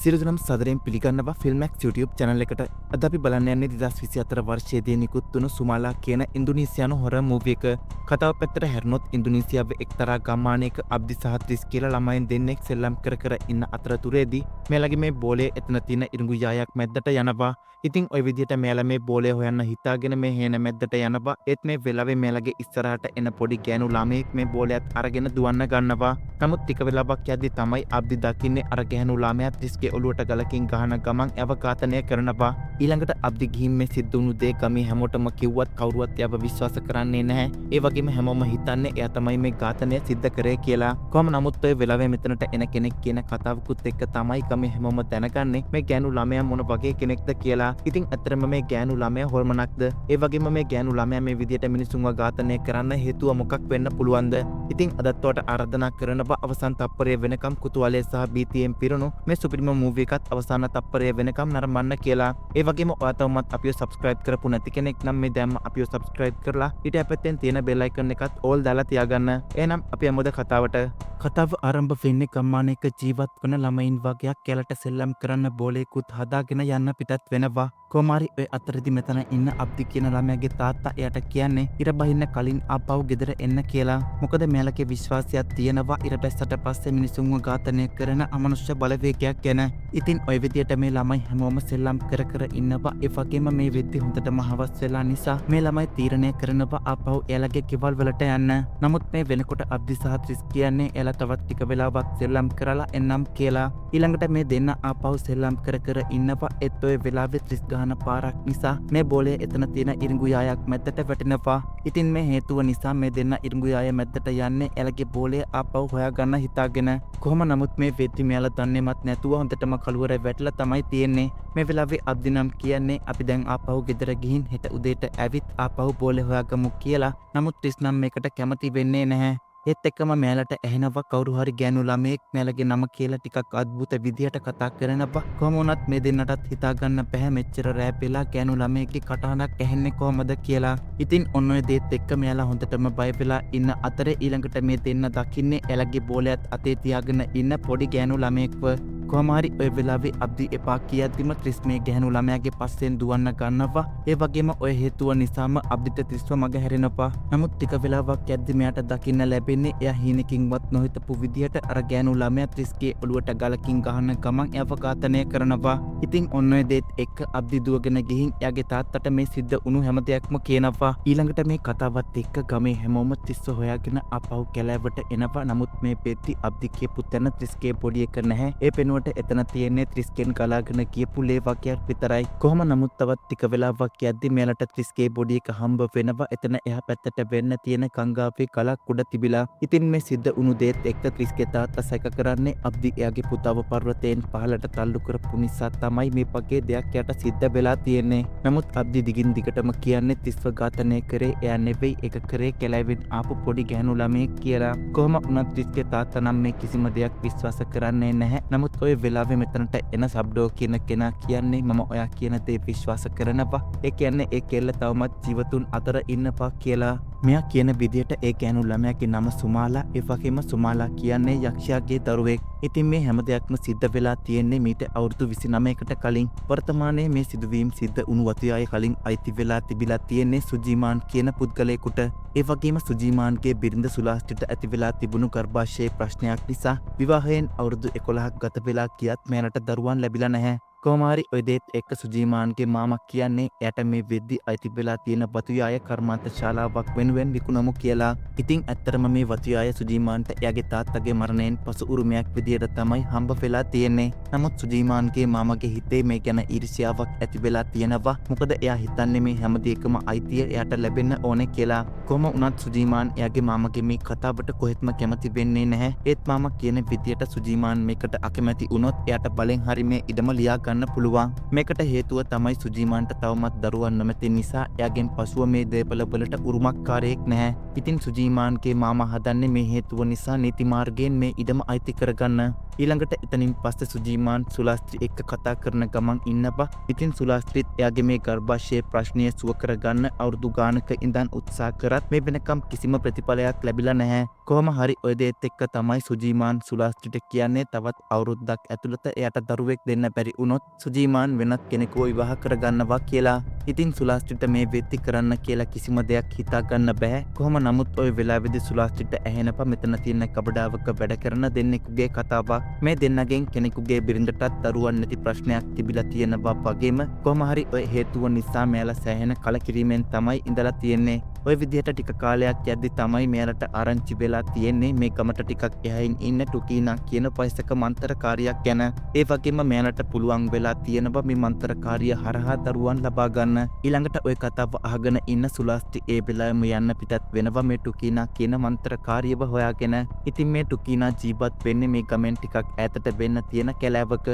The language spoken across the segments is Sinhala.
සියලු දෙනාම සාදරයෙන් පිළිගන්නවා ෆිල්ම්මැක්ස් YouTube channel එකට. අද අපි බලන්න යන්නේ 2024 වර්ෂයේදී නිකුත් වුණු සුමාලා කියන ඉන්දුනීසියානු හොරර් මූවි එක. කතාව පැත්තට හැරුණොත් ඉන්දුනීසියාවේ එක්තරා ගම්මානයක අබ්දි සහ ත්‍රිස් කියලා ළමයින් දෙන්නෙක් සෙල්ලම් කර කර ඉන්න අතරතුරේදී මෙයාලගේ මේ බෝලය එතන තියෙන ඉරිඟු යායක් මැද්දට යනවා. ඉතින් ඔය විදිහට මෙයාලා මේ බෝලය හොයන්න හිතාගෙන මේ හේන මැද්දට යනවා. ඒත් මේ වෙලාවේ මෙයාලගේ ඉස්සරහට එන පොඩි ගෑනු ළමයෙක් මේ බෝලයත් අරගෙන දුවන්න ගන්නවා. නමුත් ටික වෙලාවක් යද්දි තමයි අබ්දි දකින්නේ අර ගැහැණු ළමයා ත්‍රිස්ගේ ඔලුවට ගලකින් ගහන ගමන් එයාව ඝාතනය කරනවා. ඊළඟට අබ්දි ගිහින් මේ සිද්ධ වුණු දේ ගමේ හැමෝටම කිව්වත් කවුරුවත් එයාව විශ්වාස කරන්නේ නැහැ. ඒ වගේම හැමෝම හිතන්නේ එයා තමයි මේ ඝාතනය සිද්ධ කරේ කියලා. කොහොම නමුත් ඔය වෙලාවේ මෙතනට එන කෙනෙක් කියන කතාවකුත් එක්ක තමයි ගමේ හැමෝම දැනගන්නේ මේ ගෑනු ළමයා මොන වගේ කෙනෙක්ද කියලා. ඉතින් ඇත්තටම මේ ගෑනු ළමයා හොල්මනක්ද? ඒ වගේම මේ ගෑනු ළමයා මේ විදියට මිනිසුන්ව ඝාතනය කරන්න හේතුව මොකක් වෙන්න පුළුවන්ද? ඉතින් අදත් ඔයාට ආරාධනා කරනවා අවසන් තප්පරය වෙනකම් කුතුහලය සහ භීතියෙන් පිරුණු මේ සුපිරිම මූවි එකත් අවසාන තප්පරය වෙනකම් නරඹන්න කියලා. ඒ වගේම ඔයා තවමත් අපිව සබ්ස්ක්‍රයිබ් කරපු නැති කෙනෙක් නම් මේ දැම්ම අපිව සබ්ස්ක්‍රයිබ් කරලා ඊට පැත්තෙන් තියෙන බෙල් අයිකන් එකත් ඕල් දාලා තියාගන්න. එහෙනම් අපි යමුද කතාවට? කතාව ආරම්භ වෙන්නේ ගම්මානයක ජීවත් වන ළමයින් වගයක් කැලට සෙල්ලම් කරන්න බෝලයකුත් හදාගෙන යන්න පිටත් වෙනවා. කොහොමහරි ඔය අතරදි මෙතන ඉන්න අබ්දි කියන ළමයාගේ තාත්තා එයාට කියන්නේ ඉර බහින්න කලින් ආපහු ගෙදර එන්න කියලා. මොකද මෙයාලගේ විශ්වාසයක් තියෙනවා ඉර බැස්සට පස්සේ මිනිසුන්ව ඝාතනය කරන අමනුෂ්‍ය බලවේගයක් ගැන. ඉතින් ඔය විදියට මේ ළමයි හැමෝම සෙල්ලම් කර කර ඉන්නවා. ඒ වගේම මේ වෙද්දි හොඳටම හවස් වෙලා නිසා මේ ළමයි තීරණය කරනවා ආපහු එයාලගේ ගෙවල් වලට යන්න. නමුත් මේ වෙනකොට අබ්දි සහ ත්‍රිස් කියන්නේ එයාලා තවත් ටික වෙලාවක් සෙල්ලම් කරලා එන්නම් කියලා. ඊළඟට මේ දෙන්න ආපහු සෙල්ලම් කර කර ඉන්නවා. ඒත් ඔය වෙලාවේ ත්‍රිස් ගහන පාරක් නිසා මේ බෝලය එතන තියෙන ඉරිඟු යායක් මැද්දට වැටෙනවා. ඉතින් මේ හේතුව නිසා මේ දෙන්න ඉරිඟු යාය මැද්දට යන්නේ එයාලගේ බෝලය ආපහු හොයාගන්න හිතාගෙන. කොහොම නමුත් මේ වෙද්දි මෙයාලා දන්නේමත් නැතුව හොඳටම කළුවර වැටිලා තමයි තියෙන්නේ. මේ වෙලාවේ අබ්දි නම් කියන්නේ අපි දැන් ආපහු ගෙදර ගිහින් හෙට උදේට ඇවිත් ආපහු බෝලේ හොයාගමු කියලා. නමුත් ත්‍රිස් නම් මේකට කැමති වෙන්නේ නැහැ. ඒත් එක්කම මෙයාලට ඇහෙනවා කවුරු හරි ගෑනු ළමයෙක් මෙයාලගේ නම කියලා ටිකක් අద్భుත විදියට කතා කරනවා. කොහොම වුණත් මේ දෙන්නටත් හිතා ගන්න බැහැ මෙච්චර රෑ වෙලා ගෑනු ළමයෙක්ගේ කටහඬක් ඇහෙන්නේ කොහොමද කියලා. ඉතින් ඔන්න ඔය දේත් එක්ක මෙයාලා හොඳටම බය වෙලා ඉන්න අතරේ ඊළඟට මේ දෙන්න දකින්නේ එයාලගේ බෝලයත් අතේ තියාගෙන ඉන්න පොඩි ගෑනු ළමයෙක්ව. කොහොම හරි ඔය වෙලාවේ අබ්දි එපා කියද්දිම ත්‍රිස් මේ ගැහැණු ළමයාගේ පස්සෙන් දුවන්න ගන්නවා. ඒ වගේම ඔය හේතුව නිසාම අබ්දිට ත්‍රිස්ව මග හැරෙනවා. නමුත් ටික වෙලාවක් යද්දි මෙයාට දකින්න ලැබෙන්නේ එයා හීනකින්වත් නොහිතපු විදියට අර ගෑනු ළමයා ත්‍රිස්ගේ ඔළුවට ගලකින් ගහන ගමන් එයාව ඝාතනය කරනවා. ඉතින් ඔන්න ඔය දේත් එක්ක අබ්දි දුවගෙන ගිහින් එයාගේ තාත්තට මේ සිද්ධ වුණු හැම දෙයක්ම කියනවා. ඊළඟට මේ කතාවත් එක්ක ගමේ හැමෝම ත්‍රිස්ව හොයාගෙන ආපහු කැලෑවට එනවා. නමුත් මේ වෙද්දි අබ්දි කියපු තැන ත්‍රිස්ගේ බොඩි එක නැහැ. ඒ වෙනුවට එතන තියෙන්නේ ත්‍රිස්ගෙන් ගලාගෙන ගියපු ලේ වගයක් විතරයි. කොහොම නමුත් තවත් ටික වෙලාවක් යද්දි මෙයාලට ත්‍රිස්ගේ බොඩි එක හම්බ වෙනවා. එතන එහා පැත්තට වෙන්න තියෙන ගංගාවේ ගලක් උඩ තිබිලා. ඉතින් මේ සිද්ධ වුණු දේත් එක්ක ත්‍රිස්ගේ තාත්තා සැක කරන්නේ අබ්දි එයාගේ පුතාව පර්වතයෙන් පහළට තල්ලු කරපු නිසා තමයි මේ වගේ දෙයක් එයාට සිද්ධ වෙලා තියෙන්නේ. නමුත් අබ්දි දිගින් දිගටම කියන්නේ ත්‍රිස්ව ඝාතනය කරේ එයා නෙවෙයි, ඒක කරේ කැලෑවෙන් ආපු පොඩි ගැහැණු ළමයෙක් කියලා. කොහොම වුණත් ත්‍රිස්ගේ තාත්තා නම් මේ කිසිම දෙයක් විශ්වාස කරන්නේ නැහැ. නමුත් ඔය වෙලාවේ මෙතනට එන සබ්ඩෝ කියන කෙනා කියන්නේ මම ඔයා කියන දේ විශ්වාස කරනවා. ඒ කියන්නේ ඒ කෙල්ල තවමත් ජීවතුන් අතර ඉන්නවා කියලා. මෙයා කියන විදියට ඒ ගෑනු ළමයාගේ නම සුමාලා. ඒ වගේම සුමාලා කියන්නේ යක්ෂයාගේ දරුවෙක්. ඉතින් මේ හැම දෙයක්ම සිද්ධ වෙලා තියෙන්නේ මීට අවුරුදු 29කට කලින්. වර්තමානයේ මේ සිදුවීම් සිද්ධ වුණු වතුයාය කලින් අයිති වෙලා තිබිලා තියෙන්නේ සුජීමාන් කියන පුද්ගලයෙකුට. ඒ වගේම සුජීමාන්ගේ බිරිඳ සුලාස්ටිට ඇති වෙලා තිබුණු ගර්භාෂයේ ප්‍රශ්නයක් නිසා විවාහයෙන් අවුරුදු 11ක් ගත වෙලා ගියත් මෙයාලට දරුවන් ලැබිලා නැහැ. කොහොම හරි ඔය දේත් එක්ක සුජීමාන්ගේ මාමා කියන්නේ එයාට මේ වෙද්දි අයිති වෙලා තියෙන වතුයාය කර්මාන්ත ශාලාවක් වෙනුවෙන් විකුණමු කියලා. ඉතින් ඇත්තටම මේ වතුයාය සුජීමාන්ට එයාගේ තාත්තගේ මරණයෙන් පසු උරුමයක් විදියට තමයි හම්බ වෙලා තියෙන්නේ. නමුත් සුජීමාන්ගේ මාමගේ හිතේ මේ ගැන ඊර්ෂ්‍යාවක් ඇති වෙලා තියෙනවා. මොකද එයා හිතන්නේ මේ හැම දෙයකම අයිතිය එයාට ලැබෙන්න ඕනේ කියලා. කොහොම වුණත් සුජීමාන් එයාගේ මාමගේ මේ කතාවට කොහෙත්ම කැමති වෙන්නේ නැහැ. ඒත් මාමා කියන විදියට සුජීමාන් මේකට අකමැති වුණොත් එයාට බලෙන් හරි මේ ඉඩම ලියා ගන්න පුළුවන්. මේකට හේතුව තමයි සුජීමාන්ට තවමත් දරුවන් නොමැති නිසා එයාගෙන් පසුව මේ දේපල වලට උරුමක්කාරයෙක් නැහැ. ඉතින් සුජීමාන්ගේ මාමා හදන්නේ මේ හේතුව නිසා නීති මාර්ගයෙන් මේ ඉඩම අයිති කරගන්න. ඊළඟට එතනින් පස්සේ සුජීමාන් සුජීමාන් සුලාස්ත්‍රි එක්ක කතා කරන ගමන් ඉන්නවා. ඉතින් සුලාස්ත්‍රිත් එයාගේ මේ ගර්භාෂයේ ප්‍රශ්නය සුව කරගන්න අවුරුදු ගානක ඉඳන් උත්සාහ කරත් මේ වෙනකම් කිසිම ප්‍රතිඵලයක් ලැබිලා නැහැ. කොහොම හරි ඔය දේත් එක්ක තමයි සුජීමාන් සුලාස්ත්‍රිට කියන්නේ තවත් අවුරුද්දක් ඇතුළත එයාට දරුවෙක් දෙන්න බැරි වුණොත් සුජීමාන් වෙනත් කෙනෙකුව විවාහ කරගන්නවා කියලා. ඉතින් සුලාස්ත්‍රිට මේ වෙද්දි කරන්න කියලා කිසිම දෙයක් හිතා ගන්න බැහැ. කොහොම නමුත් ඔය වෙලාවේදී සුලාස්ත්‍රිට ඇහෙනපා මෙතන තියෙන කබඩාවක වැඩ කරන දෙන්නෙකුගේ කතාවක්. මේ දෙන්නගෙන් කෙනෙකුගේ බිරිඳටත් දරුවන් නැති ප්‍රශ්නයක් තිබිලා තියෙනවා වගේම කොහොම හරි ඔය හේතුව නිසා මෙයාලා සෑහෙන කලකිරීමෙන් තමයි ඉඳලා තියෙන්නේ. ඔය විදිහට ටික කාලයක් යද්දි තමයි මෙයාලට ආරංචි වෙලා තියෙන්නේ මේ ගමට ටිකක් එහායින් ඉන්න ටුකීනා කියන වයසක මන්ත්‍රකාරියක් ගැන. ඒ වගේම මෙයාලට පුළුවන් වෙලා තියෙනවා මේ මන්ත්‍රකාරිය හරහා දරුවන් ලබා ගන්න. ඊළඟට ඔය කතාව අහගෙන ඉන්න සුලාස්ටි ඒ වෙලාවෙම යන්න පිටත් වෙනවා මේ ටුකීනා කියන මන්ත්‍රකාරියව හොයාගෙන. ඉතින් මේ ටුකීනා ජීවත් වෙන්නේ මේ ගමෙන් ටිකක් ඈතට වෙන්න තියෙන කැලෑවක.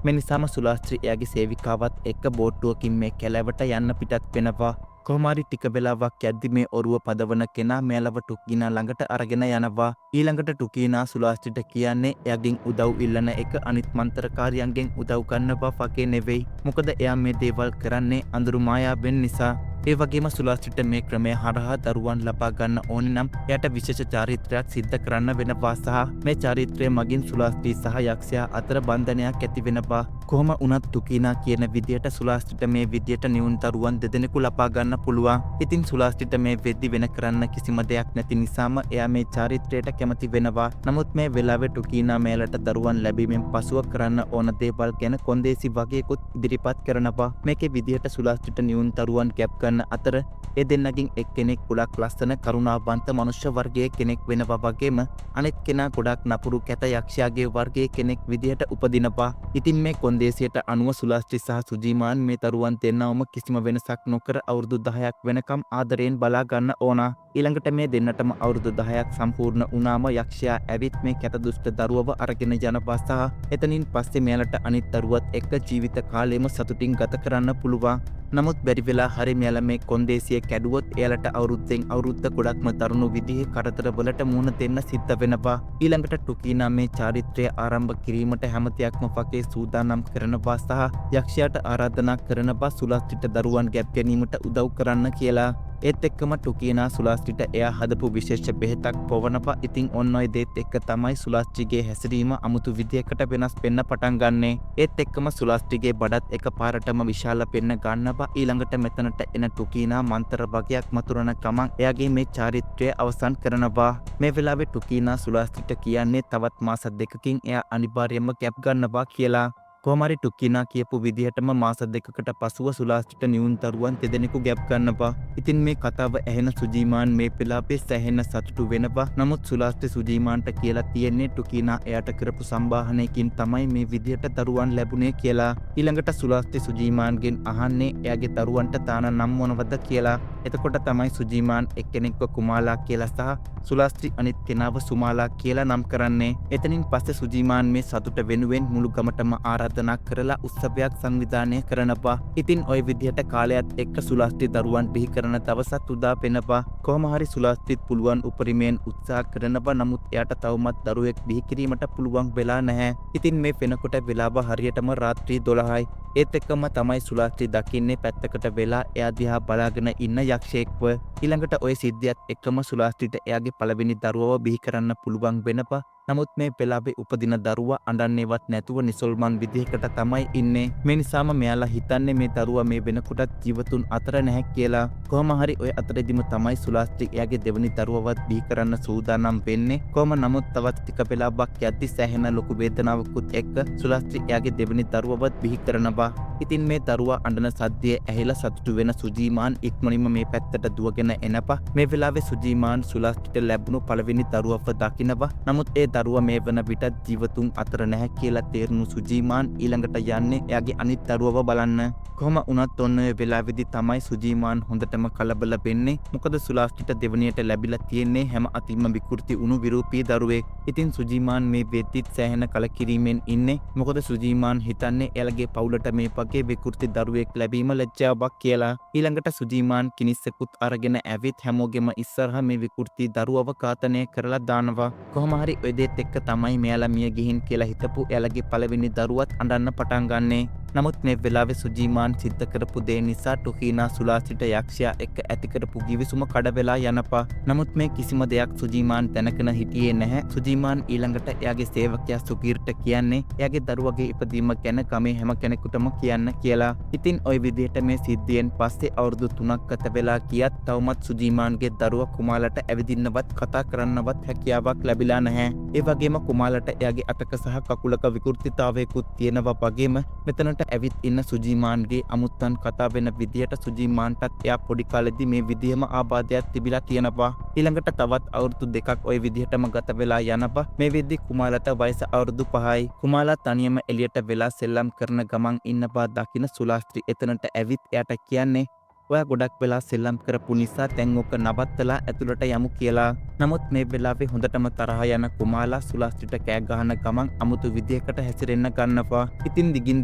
මේ නිසාම සුලාස්ත්‍රි එයාගේ සේවිකාවත් එක්ක බෝට්ටුවකින් මේ කැලෑවට යන්න පිටත් වෙනවා. කොහොම හරි ටික වෙලාවක් යද්දි මේ ඔරුව පදවන කෙනා මෙයාලව ටුකීනා ළඟට අරගෙන යනවා. ඊළඟට ටුකීනා සුලාස්ත්‍රිට කියන්නේ එයාගෙන් උදව් ඉල්ලන එක අනිත් මන්ත්‍රකාරියන්ගෙන් උදව් ගන්නවා වගේ නෙවෙයි. මොකද එයා මේ දේවල් කරන්නේ අඳුරු මායාවෙන් නිසා. ඒ වගේම සුලාස්ත්‍රිට මේ ක්‍රමය හරහා දරුවන් ලබා ගන්න ඕනේ නම් එයාට විශේෂ චාරිත්‍රයක් සිද්ධ කරන්න වෙනවා සහ මේ චාරිත්‍රය මගින් සුලාස්ත්‍රි සහ යක්ෂයා අතර බන්ධනයක් ඇති වෙනවා. කොහොම වුණත් ටුකීනා කියන විදියට සුලාස්ත්‍රිට මේ විදියට නිවුන් දරුවන් දෙදෙනෙකු ලබා ගන්න පුළුවන්. ඉතින් සුලාස්ත්‍රිට මේ වෙද්දි වෙන කරන්න කිසිම දෙයක් නැති නිසාම එයා මේ චාරිත්‍රයට කැමති වෙනවා. නමුත් මේ වෙලාවේ ටුකීනා මෙයාලට දරුවන් ලැබීමෙන් පසුව කරන්න ඕන දේවල් ගැන කොන්දේසි වගේකුත් ඉදිරිපත් කරනවා. මේකේ විදියට සුලාස්ත්‍රිට නිවුන් දරුවන් ගැප් ගන්න අතර ඒ දෙන්නගෙන් එක්කෙනෙක් ගොඩක් ලස්සන කරුණාවන්ත මනුෂ්‍ය වර්ගයේ කෙනෙක් වෙනවා වගේම අනෙත් කෙනා ගොඩක් නපුරු කැත යක්ෂයාගේ වර්ගයේ කෙනෙක් විදියට උපදිනවා. ඉතින් මේ කොන්දේසියට අනුව සුලාස්ත්‍රි සහ සුජීමාන් මේ දරුවන් දෙන්නවම කිසිම වෙනසක් නොකර අවුරුදු 10ක් වෙනකම් ආදරයෙන් බලා ගන්න ඕන. ඊළඟට මේ දෙන්නටම අවුරුදු 10ක් සම්පූර්ණ වුණාම යක්ෂයා ඇවිත් මේ කැත දුෂ්ට දරුවව අරගෙන යනවා සහ එතනින් පස්සේ මෙයාලට අනිත් දරුවත් එක්ක ජීවිත කාලෙම සතුටින් ගත කරන්න පුළුවන්. නමුත් බැරි වෙලා හරි මෙයාලා මේ කොන්දේසිය කැඩුවොත් එයාලට අවුරුද්දෙන් අවුරුද්ද ගොඩක්ම දරුණු විදිහේ කරදර වලට මුහුණ දෙන්න සිද්ධ වෙනවා. ඊළඟට ටුකීනා මේ චාරිත්‍රය ආරම්භ කිරීමට හැම දෙයක්ම වගේ සූදානම් කරනවා සහ යක්ෂයාට ආරාධනා කරනවා සුලාස්ත්‍රිට දරුවන් ගැප් ගැනීමට උදව් කරන්න කියලා. ඒත් එක්කම ටුකීනා සුලාස්ත්‍රිට එයා හදපු විශේෂ බෙහෙතක් පොවනවා. ඉතින් ඔන්න ඔය දේත් එක්ක තමයි සුලාස්ත්‍රිගේ හැසිරීම අමුතු විදියකට වෙනස් වෙන්න පටන් ගන්නෙ. ඒත් එක්කම සුලාස්ත්‍රිගේ බඩත් එකපාරටම විශාල වෙන්න ගන්නවා. ඊළඟට මෙතනට එන ටුකීනා මන්ත්‍ර වගයක් මතුරන ගමන් එයාගේ මේ චාරිත්‍රය අවසන් කරනවා. මේ වෙලාවේ ටුකීනා සුලාස්ත්‍රිට කියන්නේ තවත් මාස දෙකකින් එයා අනිවාර්යයෙන්ම ගැප් ගන්නවා කියලා. කොහොම හරි ටුකීනා කියපු විදිහටම මාස දෙකකට පසුව සුලාස්ත්‍රිට නිවුන් දරුවන් දෙදෙනෙකු ගැප් ගන්නවා. ඉතින් මේ කතාව ඇහෙන සුජීමාන් මේ වෙලාවේ සෑහෙන සතුටු වෙනවා. නමුත් සුලාස්ත්‍රි සුජීමාන්ට කියලා තියෙන්නේ ටුකීනා එයාට කරපු සම්බාහනයකින් තමයි මේ විදිහට දරුවන් ලැබුණේ කියලා. ඊළඟට සුලාස්ත්‍රි සුජීමාන්ගෙන් අහන්නේ එයාගේ දරුවන්ට දාන නම් මොනවද කියලා. එතකොට තමයි සුජීමාන් එක්කෙනෙක්ව කුමාලා කියලා සහ සුලාස්ත්‍රි අනිත් කෙනාව සුමාලා කියලා නම් කරන්නේ. එතනින් පස්සේ සුජීමාන් මේ සතුට වෙනුවෙන් මුළු ගමටම ආරාධනා කරලා උත්සවයක් සංවිධානය කරනවා. ඉතින් ඔය විදිහට කාලයත් එක්ක සුලාස්ත්‍රි දරුවන් බිහි කරන දවසත් උදා වෙනවා. කොහොම හරි සුලාස්ත්‍රිත් පුළුවන් උපරිමයෙන් උත්සාහ කරනවා. නමුත් එයාට තවමත් දරුවෙක් බිහි කිරීමට පුළුවන් වෙලා නැහැ. ඉතින් මේ වෙනකොට වෙලාව හරියටම රාත්‍රී 12යි. ඒත් එක්කම තමයි සුලාස්ත්‍රි දකින්නේ පැත්තකට වෙලා එයා දිහා බලාගෙන ඉන්න යක්ෂයෙක්ව. ඊළඟට ඔය සිද්ධියත් එක්කම සුලාස්ත්‍රිට එයාගේ පළවෙනි දරුවව බිහි කරන්න පුළුවන් වෙනවා. නමුත් මේ වෙලාවේ උපදින දරුවා අඬන්නේවත් නැතුව නිසල්මන් විදිහකට තමයි ඉන්නේ. මේ නිසාම මෙයාලා හිතන්නේ මේ දරුවා මේ වෙනකොටත් ජීවතුන් අතර නැහැ කියලා. කොහොම හරි ඔය අතරෙදිම තමයි සුලාස්ත්‍රි එයාගේ දෙවනි දරුවවත් බිහි කරන්න සූදානම් වෙන්නේ. කොහොම නමුත් තවත් ටික වෙලාවක් යද්දි සෑහෙන ලොකු වේදනාවකුත් එක්ක සුලාස්ත්‍රි එයාගේ දෙවනි දරුවවත් බිහි කරනවා. ඉතින් මේ දරුවා අඬන සද්දය ඇහිලා සතුටු වෙන සුජීමාන් ඉක්මනින්ම මේ පැත්තට දුවගෙන එනවා. මේ වෙලාවේ සුජීමාන් සුලාස්ත්‍රිට ලැබුණු පළවෙනි දරුවව දකිනවා. නමුත් ඒ දරුවා මේ වන විටත් ජීවතුන් අතර නැහැ කියලා තේරුණු සුජීමාන් ඊළඟට යන්නේ එයාගේ අනිත් දරුවව බලන්න. කොහොම වුණත් ඔන්න ඔය වෙලාවේදී තමයි සුජීමාන් හොඳටම කලබල වෙන්නේ. මොකද සුලාස්ත්‍රිට දෙවනියට ලැබිලා තියෙන්නේ හැම අතින්ම විකෘති වුණු විරූපී දරුවෙක්. ඉතින් සුජීමාන් මේ වෙද්දිත් සෑහෙන කලකිරීමෙන් ඉන්නේ. මොකද සුජීමාන් හිතන්නේ එයාලගේ පවුලට මේ වගේ වගේ විකෘති දරුවෙක් ලැබීම ලැජ්ජාවක් කියලා. ඊළඟට සුජීමාන් කිනිස්සකුත් අරගෙන ඇවිත් හැමෝගෙම ඉස්සරහ මේ විකෘති දරුවව ඝාතනය කරලා දානවා. කොහොම හරි ඔය දේත් එක්ක තමයි මෙයාලා මිය ගිහින් කියලා හිතපු එයාලගේ පළවෙනි දරුවත් අඬන්න පටන් ගන්නෙ. නමුත් මේ වෙලාවේ සුජීමාන් සිද්ධ කරපු දේ නිසා ටුහීනා සුලාස්ත්‍රිට යක්ෂයා එක්ක ඇති කරපු ගිවිසුම කඩ වෙලා යනවා. නමුත් මේ කිසිම දෙයක් සුජීමාන් දැනගෙන හිටියේ නැහැ. සුජීමාන් ඊළඟට එයාගේ සේවකයා සුගීර්ට කියන්නේ එයාගේ දරුවගේ ඉපදීම ගැන ගමේ හැම කෙනෙකුටම කියන්න කියලා. ඉතින් ඔය විදිහට මේ සිද්ධියෙන් පස්සේ අවුරුදු 3ක් ගත වෙලා ගියත් තවමත් සුජීමාන්ගේ දරුවා කුමාලට ඇවිදින්නවත් කතා කරන්නවත් හැකියාවක් ලැබිලා නැහැ. ඒ වගේම කුමාලට එයාගේ අතක සහ කකුලක විකෘතිතාවයකුත් තියෙනවා වගේම මෙතනට ඇවිත් ඉන්න සුජීමාන්ගේ අමුත්තන් කතා වෙන විදිහට සුජීමාන්ටත් එයා පොඩි කාලෙදි මේ විදිහම ආබාධයක් තිබිලා තියෙනවා. ඊළඟට තවත් අවුරුදු 2ක් ඔය විදිහටම ගත වෙලා යනවා. මේ වෙද්දි කුමාලට වයස අවුරුදු 5යි. කුමාලා තනියම එළියට වෙලා සෙල්ලම් කරන ගමන් ඉන්නවා දකින සුලාස්ත්‍රි එතනට ඇවිත් එයාට කියන්නේ ඔයා ගොඩක් වෙලා සෙල්ලම් කරපු නිසා දැන් ඔක නවත්තලා ඇතුළට යමු කියලා. නමුත් මේ වෙලාවේ හොඳටම තරහ යන කුමාලා සුලාස්ත්‍රිට කෑ ගහන ගමන් අමුතු විදියකට හැසිරෙන්න ගන්නවා. ඉතින් දිගින්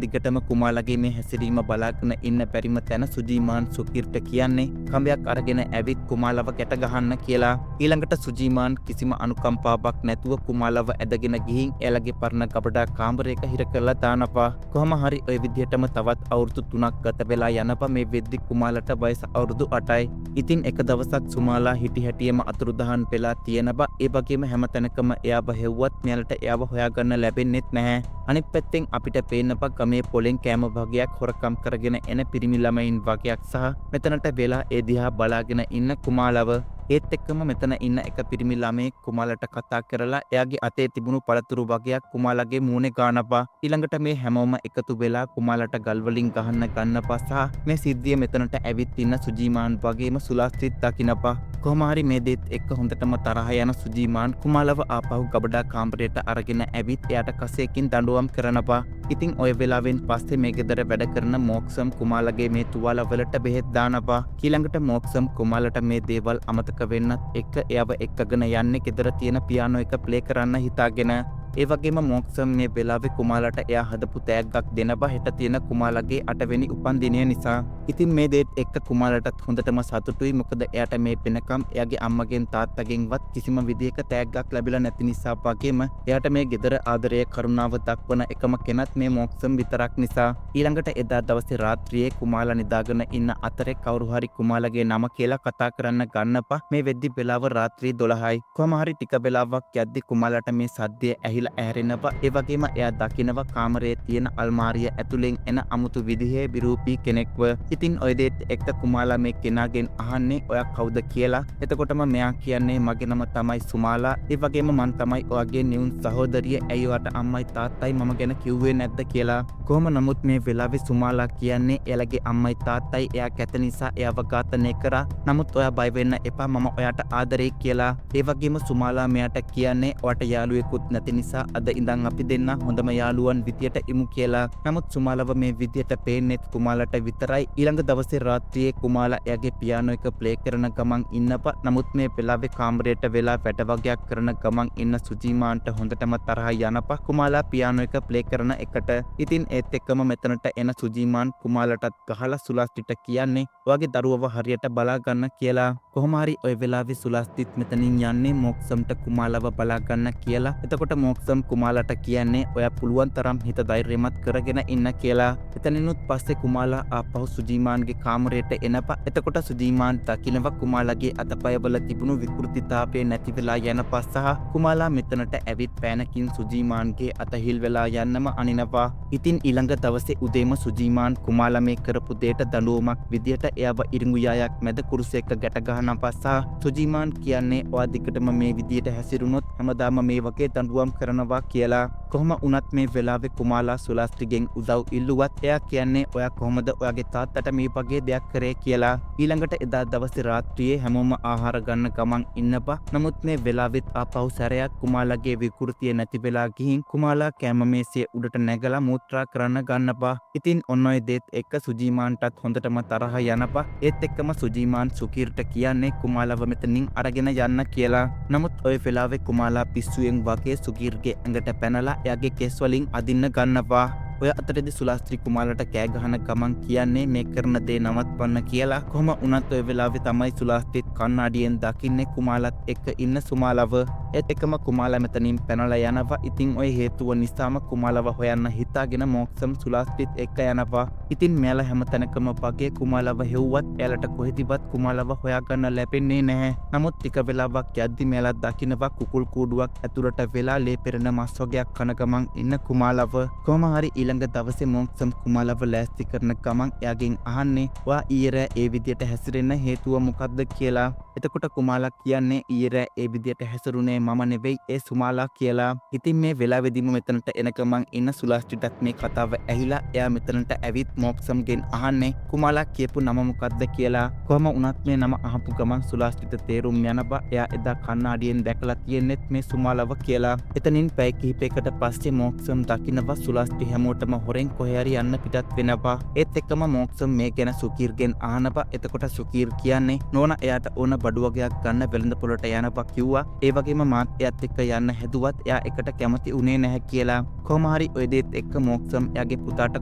දිගටම කුමාලාගේ මේ හැසිරීම බලාගෙන ඉන්න බැරිම තැන සුජීමාන් සුකීර්ට කියන්නේ කඹයක් අරගෙන ඇවිත් කුමාලව ගැට ගහන්න කියලා. ඊළඟට සුජීමාන් කිසිම අනුකම්පාවක් නැතුව කුමාලව ඇදගෙන ගිහින් එයාලගේ පරණ ගබඩා කාමරයක හිර කරලා දානවා. කොහොම හරි ඔය විදිහටම තවත් අවුරුදු 3ක් ගත වෙලා යනවා. මේ වෙද්දි කුමාලට වයස අවුරුදු 8යි. ඉතින් එක දවසක් සුමාලා හිටි හැටියම අතුරුදහන් වෙලා තියෙනවා. ඒ වගේම හැම තැනකම එයාව හෙව්වත් මෙයාලට එයාව හොයාගන්න ලැබෙන්නෙත් නැහැ. අනිත් පැත්තෙන් අපිට පේනවා ගමේ පොලෙන් කෑම වගයක් හොරකම් කරගෙන එන පිරිමි ළමයින් වගයක් සහ මෙතනට වෙලා ඒ දිහා බලාගෙන ඉන්න කුමාලව. ඒත් එක්කම මෙතන ඉන්න එක පිරිමි ළමයෙක් කුමාලට කතා කරලා එයාගේ අතේ තිබුණු පළතුරු වගයක් කුමාලගේ මූණේ ගානවා. ඊළඟට මේ හැමෝම එකතු වෙලා කුමාලට ගල් වලින් ගහන්න ගන්නවා සහ මේ සිද්ධිය මෙතනට ඇවිත් ඉන්න සුජීමාන් වගේම සුලාස්ත්‍රිත් දකිනවා. කොහොම හරි මේ දේත් එක්ක හොඳටම තරහ යන සුජීමාන් කුමාලව ආපහු ගබඩා කාමරයට අරගෙන ඇවිත් එයාට කසයකින් දඬුවම් කරනවා. ඉතින් ඔය වෙලාවෙන් පස්සේ මේ ගෙදර වැඩ කරන මෝක්සම් කුමාලගේ මේ තුවාල වලට බෙහෙත් දානවා. ඊළඟට මෝක්සම් කුමාලට මේ දේවල් අමතක වෙන්නත් එක්ක එයාව එක්කගෙන යන්නේ ගෙදර තියෙන පියානෝ එක ප්ලේ කරන්න හිතාගෙන. ඒ වගේම මෝක්සම් මේ වෙලාවේ කුමාලට එයා හදපු තෑග්ගක් දෙනවා හෙට තියෙන කුමාලගේ 8 වෙනි උපන්දිනය නිසා. ඉතින් මේ දේත් එක්ක කුමාලටත් හොඳටම සතුටුයි. මොකද එයාට මේ වෙනකම් එයාගේ අම්මගෙන් තාත්තගෙන්වත් කිසිම විදියක තෑග්ගක් ලැබිලා නැති නිසා වගේම එයාට මේ ගෙදර ආදරය කරුණාව දක්වන එකම කෙනත් මේ මෝක්සම් විතරක් නිසා. ඊළඟට එදා දවසේ රාත්‍රියේ කුමාලා නිදාගෙන ඉන්න අතරේ කවුරු හරි කුමාලගේ නම කියලා කතා කරන්න ගන්නපා. මේ වෙද්දි වෙලාව රාත්‍රී 12යි. කොහොම හරි ටික වෙලාවක් යද්දි කුමාලට මේ සද්දය ඇහිලා ඇහැරෙනවා. ඒ වගේම එයා දකිනවා කාමරයේ තියෙන අල්මාරිය ඇතුලෙන් එන අමුතු විදිහේ විරූපී කෙනෙක්ව. ඉතින් ඔය දේත් එක්ක කුමාලා මේ කෙනාගෙන් අහන්නේ ඔයා කවුද කියලා. එතකොටම මෙයා කියන්නේ මගේ නම තමයි සුමාලා. ඒ වගේම මං තමයි ඔයාගේ නිවුන් සහෝදරිය. ඇයි ඔයාට අම්මයි තාත්තයි මම ගැන කිව්වේ නැද්ද කියලා. කොහොම නමුත් මේ වෙලාවේ සුමාලා කියන්නේ එයාලගේ අම්මයි තාත්තයි එයා කැත නිසා එයාව ඝාතනය කරා. නමුත් ඔයා බය වෙන්න එපා, මම ඔයාට ආදරේ කියලා. ඒ වගේම සුමාලා මෙයාට කියන්නේ ඔයාට යාළුවෙකුත් නැති නිසා අද ඉඳන් අපි දෙන්න හොඳම යාළුවන් විදියට ඉමු කියලා. නමුත් සුමාලව මේ විදියට පේන්නෙත් කුමාලට විතරයි. ඊළඟ දවසේ රාත්‍රියේ කුමාලා එයාගේ පියානෝ එක ප්ලේ කරන ගමන් ඉන්නවා. නමුත් මේ වෙලාවේ කාමරයට වෙලා වැඩ වගයක් කරන ගමන් ඉන්න සුජීමාන්ට හොඳටම තරහ යනවා කුමාලා පියානෝ එක ප්ලේ කරන එකට. ඉතින් ඒත් එක්කම මෙතනට එන සුජීමාන් කුමාලටත් ගහලා සුලාස්ත්‍රිට කියන්නේ ඔයාගේ දරුවව හරියට බලා ගන්න කියලා. කොහොම හරි ඔය වෙලාවේ සුලාස්ත්‍රිත් මෙතනින් යන්නේ මොක්සම්ට කුමාලව බලා ගන්න කියලා. එතකොට මොක්සම් කුමාලට කියන්නේ ඔයා පුළුවන් තරම් හිත ධෛර්යමත් කරගෙන ඉන්න කියලා. එතනිනුත් පස්සේ කුමාලා ආපහු සුජීමාන්ගේ කාමරයට එනපා. එතකොට සුජීමාන් දකිනවා කුමාලාගේ අතපයවල තිබුණු විකෘතිතාවය නැති වෙලා යනපා සහ කුමාලා මෙතනට ඇවිත් පෑනකින් සුජීමාන්ගේ අත හිල් වෙලා යන්නම අනිනවා. ඉතින් ඊළඟ දවසේ උදේම සුජීමාන් කුමාලා මේ කරපු දෙයට දඬුවමක් විදියට එයාව ඉරිඟු යායක් මැද කුරුසයක ගැට ගහනවා සහ සුජීමාන් කියන්නේ ඔයා දිගටම මේ විදියට හැසිරුණොත් හැමදාම මේ වගේ දඬුවම් කරනවා කියලා. කොහොම වුණත් මේ වෙලාවේ කුමාලා සුලාස්ත්‍රිගෙන් උදව් ඉල්ලුවත් එයා කියන්නේ ඔයා කොහොමද ඔයාගේ තාත්තට මේ වගේ දෙයක් කරේ කියලා. ඊළඟට එදා දවසේ රාත්‍රියේ හැමෝම ආහාර ගන්න ගමන් ඉන්නවා. නමුත් මේ වෙලාවෙත් ආපහු සැරයක් කුමාලාගේ විකෘතිය නැති වෙලා ගිහින් කුමාලා කෑම මේසය උඩට නැගලා මූත්‍රා කරන්න ගන්නවා. ඉතින් ඔන්න ඔය දේත් එක්ක සුජීමාන්ටත් හොඳටම තරහ යනවා. ඒත් එක්කම සුජීමාන් සුකීර්ට කියන්නේ කුමාලව මෙතනින් අරගෙන යන්න කියලා. නමුත් ඔය වෙලාවේ කුමාලා පිස්සුවෙන් වගේ සුකීර්ගේ ඇඟට පැනලා එයාගේ කෙස් වලින් අදින්න ගන්නවා. ඔය අතරේදී සුලාස්ත්‍රි කුමාලට කෑ ගහන ගමන් කියන්නේ මේ කරන දේ නවත්වන්න කියලා. කොහොම වුණත් ඔය වෙලාවේ තමයි සුලාස්ත්‍රිත් කණ්ණාඩියෙන් දකින්නේ කුමාලත් එක්ක ඉන්න සුමාලව. ඒත් එකම කුමාලා මෙතනින් පැනලා යනවා. ඉතින් ඔය හේතුව නිසාම කුමාලව හොයන්න හිතාගෙන මොක්සම් සුලාස්ත්‍රිත් එක්ක යනවා. ඉතින් මෙයාලා හැම තැනකම වගේ කුමාලව හෙව්වත් එයාලට කොහෙදිවත් කුමාලව හොයාගන්න ලැබෙන්නේ නැහැ. නමුත් ටික වෙලාවක් යද්දි මෙයාලා දකිනවා කුකුල් කූඩුවක් ඇතුළට වෙලා ලේ පෙරෙන මස් වගයක් කන ගමන් ඉන්න කුමාලව. කොහොම හරි ඊළඟ දවසේ මොක්සම් කුමාලව ලෑස්ති කරන ගමන් එයාගෙන් අහන්නේ ඔයා ඊයේ රෑ ඒ විදියට හැසිරෙන්න හේතුව මොකක්ද කියලා. එතකොට කුමාලා කියන්නේ ඊයේ රෑ ඒ විදියට හැසිරුනේ මම නෙවෙයි ඒ සුමාලා කියලා. ඉතින් මේ වෙලාවෙදිම මෙතනට එන ගමන් ඉන්න සුලාස්ත්‍රිටත් මේ කතාව ඇහිලා එයා මෙතනට ඇවිත් මොක්සම්ගෙන් අහන්නේ කුමාලා කියපු නම මොකක්ද කියලා. කොහොම වුණත් මේ නම අහපු ගමන් සුලාස්ත්‍රිට තේරුම් යනවා එයා එදා කණ්ණාඩියෙන් දැකලා තියෙන්නෙත් මේ සුමාලව කියලා. එතනින් පැය කිහිපයකට පස්සේ මොක්සම් දකිනවා සුලාස්ත්‍රි හැමෝටම හොරෙන් කොහේ හරි යන්න පිටත් වෙනවා. ඒත් එක්කම මොක්සම් මේ ගැන සුකීර්ගෙන් අහනවා. එතකොට සුකීර් කියන්නේ නෝනා එයාට ඕන බඩු වගයක් ගන්න වෙළඳ පොළට යනවා කිව්වා. ඒ වගේම මාත් එයාත් එක්ක යන්න හැදුවත් එයා එකට කැමති වුණේ නැහැ කියලා. කොහොම හරි ඔය දේත් එක්ක මොක්සම් එයාගේ පුතාට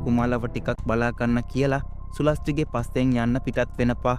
කුමාලව ටිකක් බලා ගන්න කියලා සුලාස්ත්‍රිගේ පස්සෙන් යන්න පිටත් වෙනවා.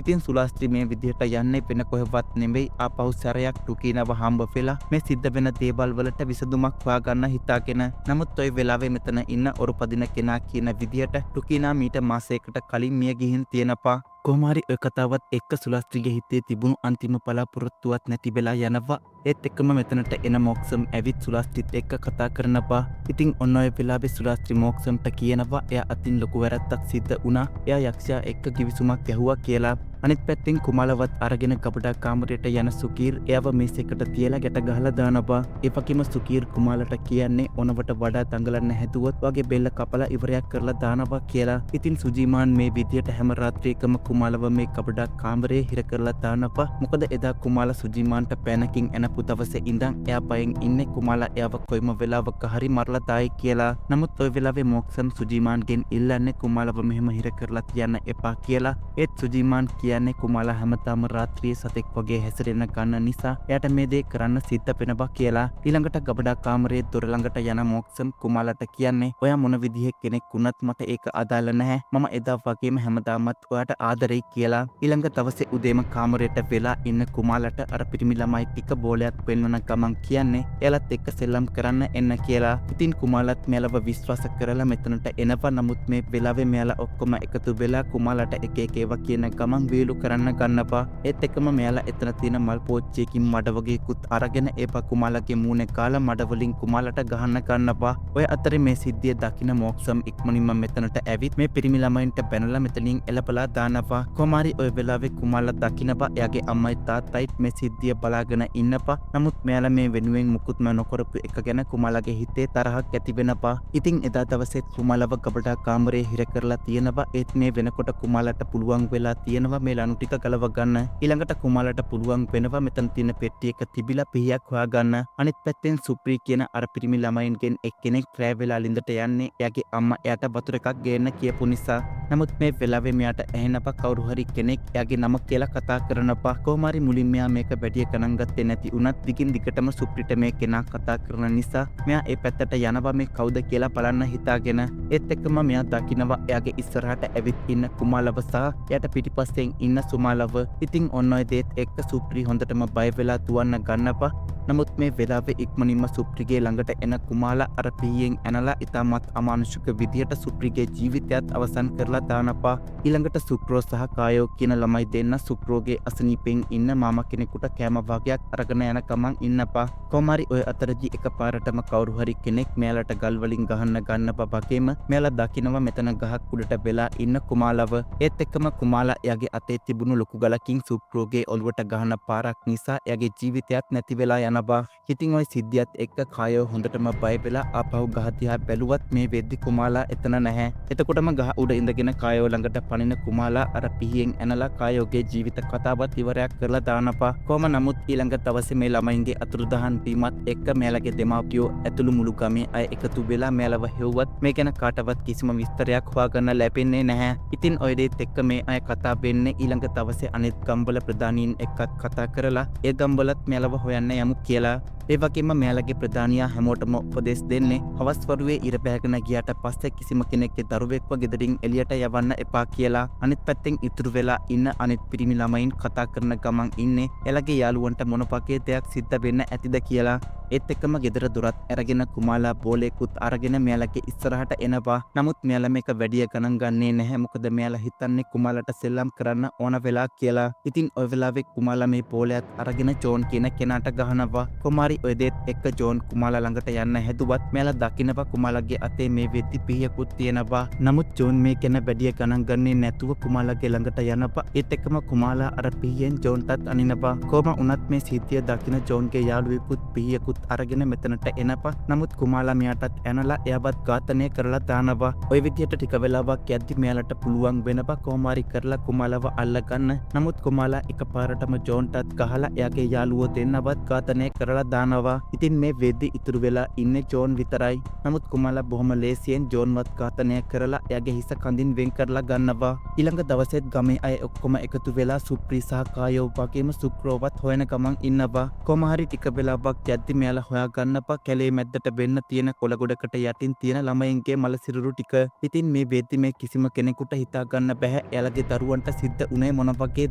ඉතින් සුලාස්ත්‍රි මේ විදිහට යන්නේ වෙන කොහෙවත් නෙවෙයි, ආපහු සැරයක් ටුකීනව හම්බ වෙලා මේ සිද්ධ වෙන දේවල් වලට විසඳුමක් හොයාගන්න හිතාගෙන. නමුත් ඔය වෙලාවේ මෙතන ඉන්න ඔරුපදින කෙනා කියන විදිහට ටුකීනා මීට මාසයකට කලින් මිය ගිහින් තියෙනවා. කොහොම හරි ඔය කතාවත් එක්ක සුලාස්ත්‍රිගේ හිතේ තිබුණු අන්තිම බලාපොරොත්තුවත් නැති වෙලා යනවා. ඒත් එක්කම මෙතනට එන මොක්සම් ඇවිත් සුලාස්ත්‍රිත් එක්ක කතා කරනවා. ඉතින් ඔන්න ඔය වෙලාවේ සුලාස්ත්‍රි මොක්සම්ට කියනවා එයා අතින් ලොකු වැරැද්දක් සිද්ධ වුණා. එයා යක්ෂයා එක්ක ගිවිසුමක් ගැහුවා කියලා. අනිත් පැත්තෙන් කුමාලවත් අරගෙන ගබඩා කාමරයට යන සුකීර් එයාව මේසෙකට තියලා ගැට ගහලා දානවා. ඒ වගේම සුකීර් කුමාලට කියන්නේ ඕනවට වඩා දඟලන්න හැදුවොත් වගේ බෙල්ල කපලා ඉවරයක් කරලා දානවා කියලා. ඉතින් සුජීමාන් මේ විදියට හැම රාත්‍රියකම කුමාලව මේ ගබඩා කාමරේ හිර කරලා දානවා. මොකද එදා කුමාලා සුජීමාන්ට පෑනකින් ඇනපු දවසේ ඉඳන් එයා බයෙන් ඉන්නේ කුමාලා එයාව කොයිම වෙලාවක හරි මරලා දායි කියලා. නමුත් ඔය වෙලාවේ මොක්සම් සුජීමාන්ගෙන් ඉල්ලන්නේ කුමාලව මෙහෙම හිර කරලා තියන්න එපා කියලා. ඒත් සුජීමාන් කියන්නේ කුමාලා හැමදාම රාත්‍රියේ සතෙක් වගේ හැසිරෙන ගන්න නිසා එයාට මේ දේ කරන්න සිද්ධ වෙනවා කියලා. ඊළඟට ගබඩා කාමරයේ දොර ළඟට යන මොක්සම් කුමාලාට කියන්නේ ඔයා මොන විදිහේ කෙනෙක් වුණත් මට ඒක අදාළ නැහැ. මම එදා වගේම හැමදාමත් ඔයාට ආදරෙයි කියලා. ඊළඟ දවසේ උදේම කාමරයට වෙලා ඉන්න කුමාලාට අර පිරිමි ළමයි ටික බෝලයක් පෙන්වන ගමන් කියන්නේ එයාලත් එක්ක සෙල්ලම් කරන්න එන්න කියලා. ඉතින් කුමාලත් මෙයාලව විශ්වාස කරලා මෙතනට එනවා. නමුත් මේ වෙලාවේ මෙයාලා ඔක්කොම එකතු වෙලා කුමාලාට එක එක ඒවා කියන ගමන් වියලු කරන්න ගන්නවා. ඒත් එක්කම මෙයාලා එතන තියෙන මල් පෝච්චියකින් මඩ වගේකුත් අරගෙන ඒවා කුමාලාගේ මූණේ කාලා මඩ වලින් කුමාලාට ගහන්න ගන්නවා. ඔය අතරේ මේ සිද්ධිය දකින මොක්සම් ඉක්මනින්ම මෙතනට ඇවිත් මේ පිරිමි ළමයින්ට බැනලා මෙතනින් එළපලා දානවා. කොහොම හරි ඔය වෙලාවේ කුමාලා දකිනවා එයාගේ අම්මයි තාත්තයිත් මේ සිද්ධිය බලාගෙන ඉන්නවා. නමුත් මෙයාලා මේ වෙනුවෙන් මුකුත්ම නොකරපු එක ගැන කුමාලාගේ හිතේ තරහක් ඇති වෙනවා. ඉතින් එදා දවසේත් කුමාලව ගබඩා කාමරේ හිර කරලා තියෙනවා. ඒත් මේ වෙනකොට කුමාලාට පුළුවන් වෙලා තියෙනවා මේ ලනු ටික ගලව ගන්න. ඊළඟට කුමාලාට පුළුවන් වෙනවා මෙතන තියෙන පෙට්ටි එක තිබිලා පිහියක් හොයාගන්න. අනිත් පැත්තෙන් සුප්‍රී කියන අර පිරිමි ළමයින්ගෙන් එක්කෙනෙක් රෑ වෙලා ලිඳට යන්නේ එයාගේ අම්මා එයාට වතුර එකක් ගේන්න කියපු නිසා. නමුත් මේ වෙලාවේ මෙයාට ඇහෙනවා කවුරු හරි කෙනෙක් එයාගේ නම කියලා කතා කරනවා. කොහොම හරි මුලින් මෙයා මේක වැඩිය ගණන් ගත්තේ නැති වුණත් දිගින් දිගටම සුප්‍රිට මේ කෙනා කතා කරන නිසා මෙයා ඒ පැත්තට යනවා මේ කවුද කියලා බලන්න හිතාගෙන. ඒත් එක්කම මෙයා දකිනවා එයාගේ ඉස්සරහට ඇවිත් ඉන්න කුමාලව සහ එයාට පිටිපස්සෙන් ඉන්න සුමාලව. ඉතින් ඔන්න ඔය දේත් එක්ක සුප්‍රි හොඳටම බය වෙලා දුවන්න ගන්නවා. නමුත් මේ වෙලාවේ ඉක්මනින්ම සුප්‍රිගේ ළඟට එන කුමාලා අර පිහියෙන් ඇනලා ඉතාමත් අමානුෂික විදියට සුප්‍රිගේ ජීවිතයත් අවසන් කරලා දානවා. ඊළඟට සුක්‍රෝ සහ කායෝ කියන ළමයි දෙන්න සුක්‍රෝගේ අසනීපෙන් ඉන්න මාමා කෙනෙකුට කෑම වගයක් අරගෙන යන ගමන් ඉන්නවා. කොහොම හරි ඔය අතරදී එකපාරටම කවුරු හරි කෙනෙක් මෙයාලට ගල් වලින් ගහන්න ගන්නවා වගේම මෙයාලා දකිනවා මෙතන ගහක් උඩට වෙලා ඉන්න කුමාලව. ඒත් එක්කම කුමාලා එයාගේ අතේ තිබුණු ලොකු ගලකින් සුක්‍රෝගේ ඔළුවට ගහන පාරක් නිසා එයාගේ ජීවිතයත් නැති වෙලා යනවා. ඉතින් ඔය සිද්ධියත් එක්ක කායෝ හොඳටම බය වෙලා ආපහු ගහ දිහා බැලුවත් මේ වෙද්දි කුමාලා එතන නැහැ. එතකොටම ගහ උඩ ඉඳගෙන කායෝ ළඟට පනින කුමාලා අර පිහියෙන් ඇනලා කායෝගේ ජීවිත කතාවත් ඉවරයක් කරලා දානවා. කොහොම නමුත් ඊළඟ දවසේ මේ ළමයින්ගේ අතුරුදහන් වීමත් එක්ක මෙයාලගේ දෙමාපියෝ ඇතුළු මුළු ගමේ අය එකතු වෙලා මෙයාලව හෙව්වත් මේ ගැන කාටවත් කිසිම විස්තරයක් හොයාගන්න ලැබෙන්නේ නැහැ. ඉතින් ඔය දේත් එක්ක මේ අය කතා වෙන්නේ ඊළඟ දවසේ අනිත් ගම්වල ප්‍රධානීන් එක්කත් කතා කරලා ඒ ගම්වලත් මෙයාලව හොයන්න යමු කියලා. ඒ වගේම මෙයාලගේ ප්‍රධානියා හැමෝටම උපදෙස් දෙන්නේ හවස් වරුවේ ඉර බැහැගෙන ගියාට පස්සේ කිසිම කෙනෙක්ගේ දරුවෙක්ව ගෙදරින් එළියට යවන්න එපා කියලා. අනිත් පැත්තෙන් ඉතුරු වෙලා ඉන්න අනිත් පිරිමි ළමයින් කතා කරන ගමන් ඉන්නේ එයාලගේ යාළුවන්ට මොන වගේ දෙයක් සිද්ධ වෙන්න ඇතිද කියලා. ඒත් එක්කම ගෙදර දොරත් අරගෙන කුමාලා බෝලේකුත් අරගෙන මෙයාලගේ ඉස්සරහට එනවා. නමුත් මෙයාලා මේක වැඩිය ගණන් ගන්නේ නැහැ. මොකද මෙයාලා හිතන්නේ කුමාලට සෙල්ලම් කරන්න ඕන වෙලා කියලා. ඉතින් ඔය වෙලාවේ කුමාලා මේ බෝලයත් අරගෙන ජෝන් කියන කෙනාට ගහනවා. කොමාරි ඔය දේත් එක්ක ජෝන් කුමාලා ළඟට යන්න හැදුවත් මෙයාලා දකිනවා කුමාලාගේ අතේ මේ වෙද්දි පිහියකුත් තියෙනවා. නමුත් ජෝන් මේ ගැන වැඩිය ගණන් ගන්නේ නැතුව කුමාලාගේ ළඟට යනවා. ඒත් එක්කම කුමාලා අර පිහියෙන් ජෝන්ටත් අනිනවා. කොහොම වුණත් මේ සිද්ධිය දකින ජෝන්ගේ යාළුවෙකුත් පිහියකුත් අරගෙන මෙතනට එනවා. නමුත් කුමාලා මෙයාටත් ඇනලා එයාවත් ඝාතනය කරලා දානවා. ඔය විදිහට ටික වෙලාවක් යද්දි මෙයාලට පුළුවන් වෙනවා කොහොම හරි කරලා කුමාලව අල්ලගන්න. නමුත් කුමාලා එකපාරටම ජෝන්ටත් ගහලා එයාගේ යාළුවෝ දෙන්නවත් ඝාතනය කරලා දානවා. ඉතින් මේ වෙද්දි ඉතුරු වෙලා ඉන්නේ ජෝන් විතරයි. නමුත් කුමාලා බොහොම ලේසියෙන් ජෝන්වත් ඝාතනය කරලා එයාගේ හිස කඳින් වෙන් කරලා ගන්නවා. ඊළඟ දවසෙත් ගමේ අය ඔක්කොම එකතු වෙලා සුප්‍රී සහ කායෝ වගේම සුක්‍රෝවත් හොයන ගමන් ඉන්නවා. කොහොම හරි ටික වෙලාවක් යද්දි මෙයාලා හොයා ගන්නවා කැලේ මැද්දට වෙන්න තියෙන කොළ ගොඩකට යටින් තියෙන ළමයින්ගේ මල සිරුරු ටික. ඉතින් මේ වෙද්දි මේ කිසිම කෙනෙකුට හිතා ගන්න බැහැ එයාලගේ දරුවන්ට සිද්ධ වුණේ මොන වගේ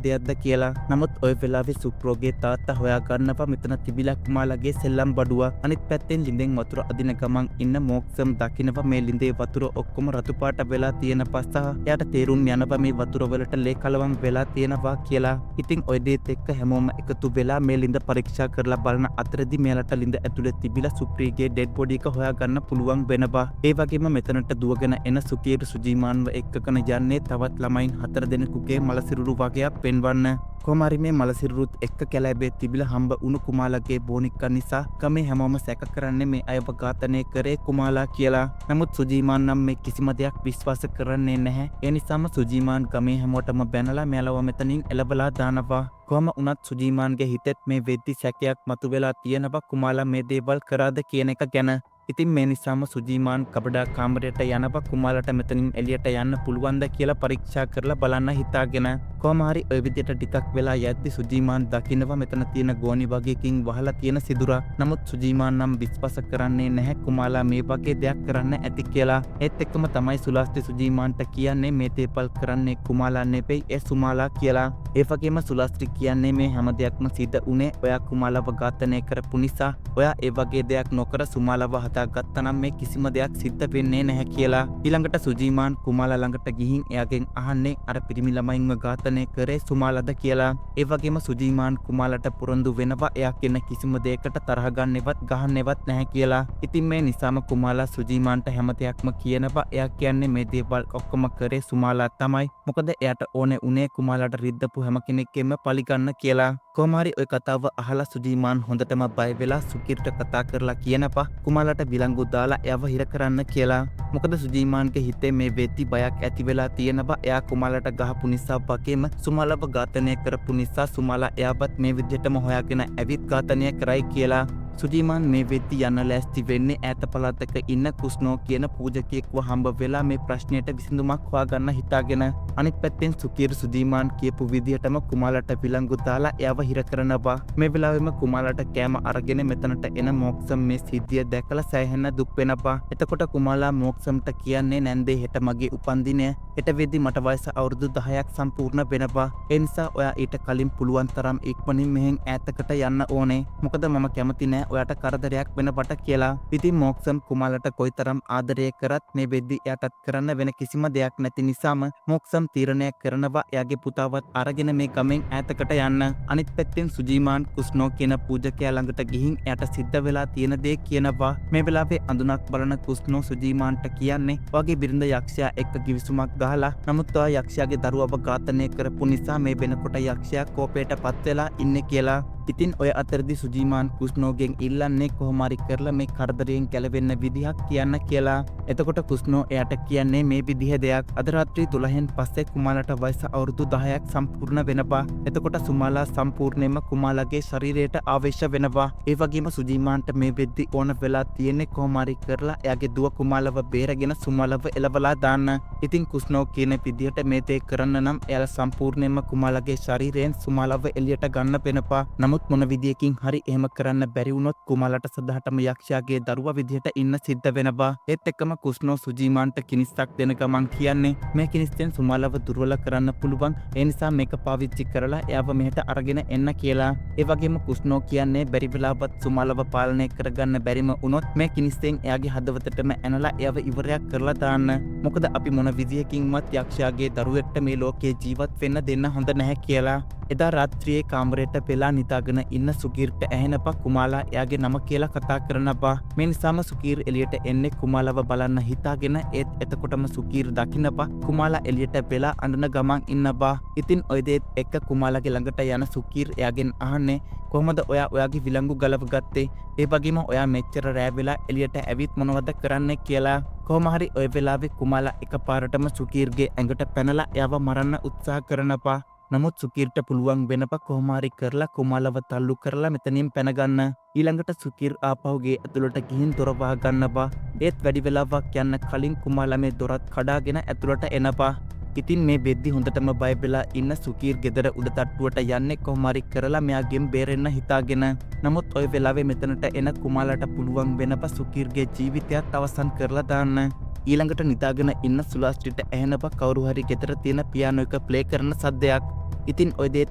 දෙයක්ද කියලා. නමුත් ඔය වෙලාවේ සුක්‍රෝගේ තාත්තා හොයා ගන්නවා මෙතන තිබිලා කුමාලගේ සෙල්ලම් බඩුව. අනිත් පැත්තෙන් ලිඳෙන් වතුර අදින ගමන් ඉන්න මෝක්සම් දකිනවා මේ ලිඳේ වතුර ඔක්කොම රතු පාට වෙලා තියෙන පස්ස එයාට තේරුම් යනවා මේ වතුර වලට ලේ කලවම් වෙලා තියෙනවා කියලා. ඉතින් ඔය දේත් එක්ක හැමෝම එකතු වෙලා මේ ලිඳ පරීක්ෂා කරලා බලන අතරදි මෙයාලට ලිඳ ඇතුලේ තිබිලා සුප්‍රීගේ ඩෙඩ් බොඩි එක හොයාගන්න පුළුවන් වෙනවා. ඒ වගේම මෙතනට දුවගෙන එන සුකීර් සුජීමාන්ව එක්කගෙන යන්නේ තවත් ළමයින් 4 දෙනෙකුගේ මල සිරුරු වගයක් පෙන්වන්න. කොහොම හරි මේ මල සිරුරුත් එක්ක කැලෑවේ තිබිලා හම්බ වුණු කුමාලගේ බෝනික්ක නිසා ගමේ හැමෝම සැක කරන්නේ මේ අයව ඝාතනය කරේ කුමාලා කියලා. නමුත් සුජීමාන් නම් මේ කිසිම දෙයක් විශ්වාස කරන්නේ නැහැ. ඒ නිසාම සුජීමාන් ගමේ හැමෝටම බැනලා මෙයාලව මෙතනින් එළවලා දානවා. කොහොම වුණත් සුජීමාන්ගේ හිතෙත් මේ වෙද්දි සැකයක් මතුවෙලා තියෙනවා කුමාලා මේ දේවල් කරාද කියන එක ගැන. ඉතින් මේ නිසාම සුජීමාන් කබඩා කාමරයට යනවා කුමාලට මෙතනින් එළියට යන්න පුළුවන්ද කියලා පරීක්ෂා කරලා බලන්න හිතාගෙන. කොහොම හරි ඔය විදිහට ටිකක් වෙලා යද්දි සුජීමාන් දකිනවා මෙතන තියෙන ගෝනි වගේකින් වහලා තියෙන සිදුරක්. නමුත් සුජීමාන් නම් විශ්වාස කරන්නේ නැහැ කුමාලා මේ වගේ දෙයක් කරන්න ඇති කියලා. ඒත් එක්කම තමයි සුලාස්ත්‍රි සුජීමාන්ට කියන්නේ මේ දේවල් කරන්නේ කුමාලා නෙවෙයි ඒ සුමාලා කියලා. ඒ වගේම සුලාස්ත්‍රි කියන්නේ මේ හැම දෙයක්ම සිද්ධ වුණේ ඔයා කුමාලව ඝාතනය කරපු නිසා. ඔයා ඒ වගේ දෙයක් නොකර සුමාලව හදාගත්තා නම් මේ කිසිම දෙයක් සිද්ධ වෙන්නේ නැහැ කියලා. ඊළඟට සුජීමාන් කුමාලා ළඟට ගිහින් එයාගෙන් අහන්නේ අර පිරිමි ළමයින්ව ඝාතනය කරේ සුමාලද කියලා. ඒ වගේම සුජීමාන් කුමාලට පොරොන්දු වෙනවා එයා කියන කිසිම දෙයකට තරහ ගන්නෙවත් ගහන්නෙවත් නැහැ කියලා. ඉතින් මේ නිසාම කුමාලා සුජීමාන්ට හැම දෙයක්ම කියනවා. එයා කියන්නේ මේ දේවල් ඔක්කොම කරේ සුමාලා තමයි. මොකද එයාට ඕනේ උනේ කුමාලාට රිද්දපු හැම කෙනෙක්ගෙම පලි ගන්න කියලා. කොහොම හරි ඔය කතාව අහලා සුජීමාන් හොඳටම බය වෙලා සුකීර්ට කතා කරලා කියනවා කුමාලාට විලංගු දාලා එයාව හිර කරන්න කියලා. මොකද සුජීමාන්ගේ හිතේ මේ වෙද්දි බයක් ඇති වෙලා තියෙනවා එයා කුමාලාට ගහපු නිසා වගේම සුමාලව ඝාතනය කරපු නිසා සුමාලා එයාවත් මේ විදිහටම හොයාගෙන ඇවිත් ඝාතනය කරයි කියලා. සුජීමාන් මේ වෙද්දි යන්න ලෑස්ති වෙන්නේ ඈත පළාතක ඉන්න කුස්නෝ කියන පූජකයෙක්ව හම්බ වෙලා මේ ප්‍රශ්නයට විසඳුමක් හොයාගන්න හිතාගෙන. අනිත් පැත්තෙන් සුකීර් සුජීමාන් කියපු විදිහටම කුමාලට විලංගු දාලා එයාව හිර කරනවා. මේ වෙලාවෙම කුමාලට කෑම අරගෙන මෙතනට එන මෝක්සම් මේ සිද්ධිය දැකලා සෑහෙන දුක් වෙනවා. එතකොට කුමාලා මෝක්සම්ට කියන්නේ නැන්දේ හෙට මගේ උපන්දිනය. හෙට වෙද්දි මට වයස අවුරුදු 10ක් සම්පූර්ණ වෙනවා. ඒ නිසා ඔයා ඊට කලින් පුළුවන් තරම් ඉක්මනින් මෙහෙන් ඈතකට යන්න ඕනේ. මොකද මම කැමති නෑ ඔයාට කරදරයක් වෙනවට කියලා. ඉතින් මෝක්සම් කුමාලට කොයිතරම් ආදරය කරත් මේ වෙද්දි එයාටත් කරන්න වෙන කිසිම දෙයක් නැති නිසාම මෝක්සම් තීරණය කරනවා එයාගේ පුතාවත් අරගෙන මේ ගමෙන් ඈතකට යන්න. අනිත් පැත්තෙන් සුජීමාන් කුස්නෝ කියන පූජකයා ළඟට ගිහින් එයාට සිද්ධ වෙලා තියෙන දේ කියනවා. මේ වෙලාවේ අඳුනක් බලන කුස්නෝ සුජීමාන්ට කියන්නේ ඔයාගේ බිරිඳ යක්ෂයා එක්ක ගිවිසුමක් ගහලා නමුත් ඔයා යක්ෂයාගේ දරුවව ඝාතනය කරපු නිසා මේ වෙනකොට යක්ෂයා කෝපයට පත් වෙලා ඉන්නේ කියලා. ඉතින් ඔය අතරදි සුජීමාන් කුස්නෝගෙන් ඉල්ලන්නේ කොහොම හරි කරලා මේ කරදරයෙන් ගැලවෙන්න විදිහක් කියන්න කියලා. එතකොට කුස්නෝ එයාට කියන්නේ මේ විදිහ දෙයක්. අද රාත්‍රී 12න් පස්සේ කුමාලට වයස අවුරුදු 10ක් සම්පූර්ණ වෙනවා. එතකොට සුමාලා සම්පූර්ණයෙන්ම කුමාලගේ ශරීරයට ආවේශ වෙනවා. ඒ වගේම සුජීමාන්ට මේ වෙද්දි ඕන වෙලා තියෙන්නේ කොහොම හරි කරලා එයාගේ දුව කුමාලව බේරගෙන සුමාලව එලවලා දාන්න. ඉතින් කුස්නෝ කියන විදිහට මේ දේ කරන්න නම් එයාලා සම්පූර්ණයෙන්ම කුමාලගේ ශරීරයෙන් සුමාලව එළියට ගන්න වෙනවා. නමුත් නමුත් මොන විදියකින් හරි එහෙම කරන්න බැරි වුණොත් කුමාලට සදහටම යක්ෂයාගේ දරුවා විදිහට ඉන්න සිද්ධ වෙනවා. ඒත් එක්කම කුස්නෝ සුජීමාන්ට කිනිස්සක් දෙන ගමන් කියන්නේ මේ කිනිස්සෙන් සුමාලව දුර්වල කරන්න පුළුවන්. ඒ නිසා මේක පාවිච්චි කරලා එයාව මෙහෙට අරගෙන එන්න කියලා. ඒ වගේම කුස්නෝ කියන්නේ බැරි වෙලාවත් සුමාලව පාලනය කරගන්න බැරිම වුණොත් මේ කිනිස්සෙන් එයාගේ හදවතටම ඇනලා එයාව ඉවරයක් කරලා දාන්න. මොකද අපි මොන විදියකින්වත් යක්ෂයාගේ දරුවෙක්ට මේ ලෝකේ ජීවත් වෙන්න දෙන්න හොඳ නැහැ කියලා. එදා රාත්‍රියේ කාමරයට වෙලා නිදාගෙන ඉන්න සුගීර්ට ඇහෙනපා කුමාලා එයාගේ නම කියලා කතා කරනපා. මේ නිසාම සුගීර් එළියට එන්නේ කුමාලව බලන්න හිතාගෙන. ඒත් එතකොටම සුගීර් දකින්නපා කුමාලා එළියට වෙලා අඬන ගමන් ඉන්නපා. ඉතින් ඔය දේත් එක්ක කුමාලාගේ ළඟට යන සුගීර් එයාගෙන් අහන්නේ කොහොමද ඔයා ඔයාගේ විලංගු ගලව ගත්තේ? ඒ වගේම ඔයා මෙච්චර රෑ වෙලා එළියට ඇවිත් මොනවද කරන්නේ කියලා. කොහොම හරි ඔය වෙලාවේ කුමාලා එකපාරටම සුගීර්ගේ ඇඟට පැනලා එයාව මරන්න උත්සාහ කරනපා. නමුත් සුකීර්ට පුළුවන් වෙනප කොහොම හරි කරලා කුමාලව තල්ලු කරලා මෙතනින් පැනගන්න. ඊළඟට සුකීර් ආපහු ගේ ඇතුළට ගිහින් දොර වහ ගන්නවා. ඒත් වැඩි වෙලාවක් යන්න කලින් කුමාලා මේ දොරත් කඩාගෙන ඇතුළට එනවා. ඉතින් මේ වෙද්දි හොඳටම බය වෙලා ඉන්න සුකීර් ගෙදර උඩ තට්ටුවට යන්නේ කොහොම හරි කරලා මෙයාගෙන් බේරෙන්න හිතාගෙන. නමුත් ඔය වෙලාවේ මෙතනට එන කුමාලාට පුළුවන් වෙනප සුකීර්ගේ ජීවිතයත් අවසන් කරලා දාන්න. ඊළඟට නිදාගෙන ඉන්න සුලාස්ට්‍රිට ඇහෙනප කවුරු හරි ගෙදර තියෙන පියානෝ එක ප්ලේ කරන සද්දයක්. ඉතින් ඔය දේත්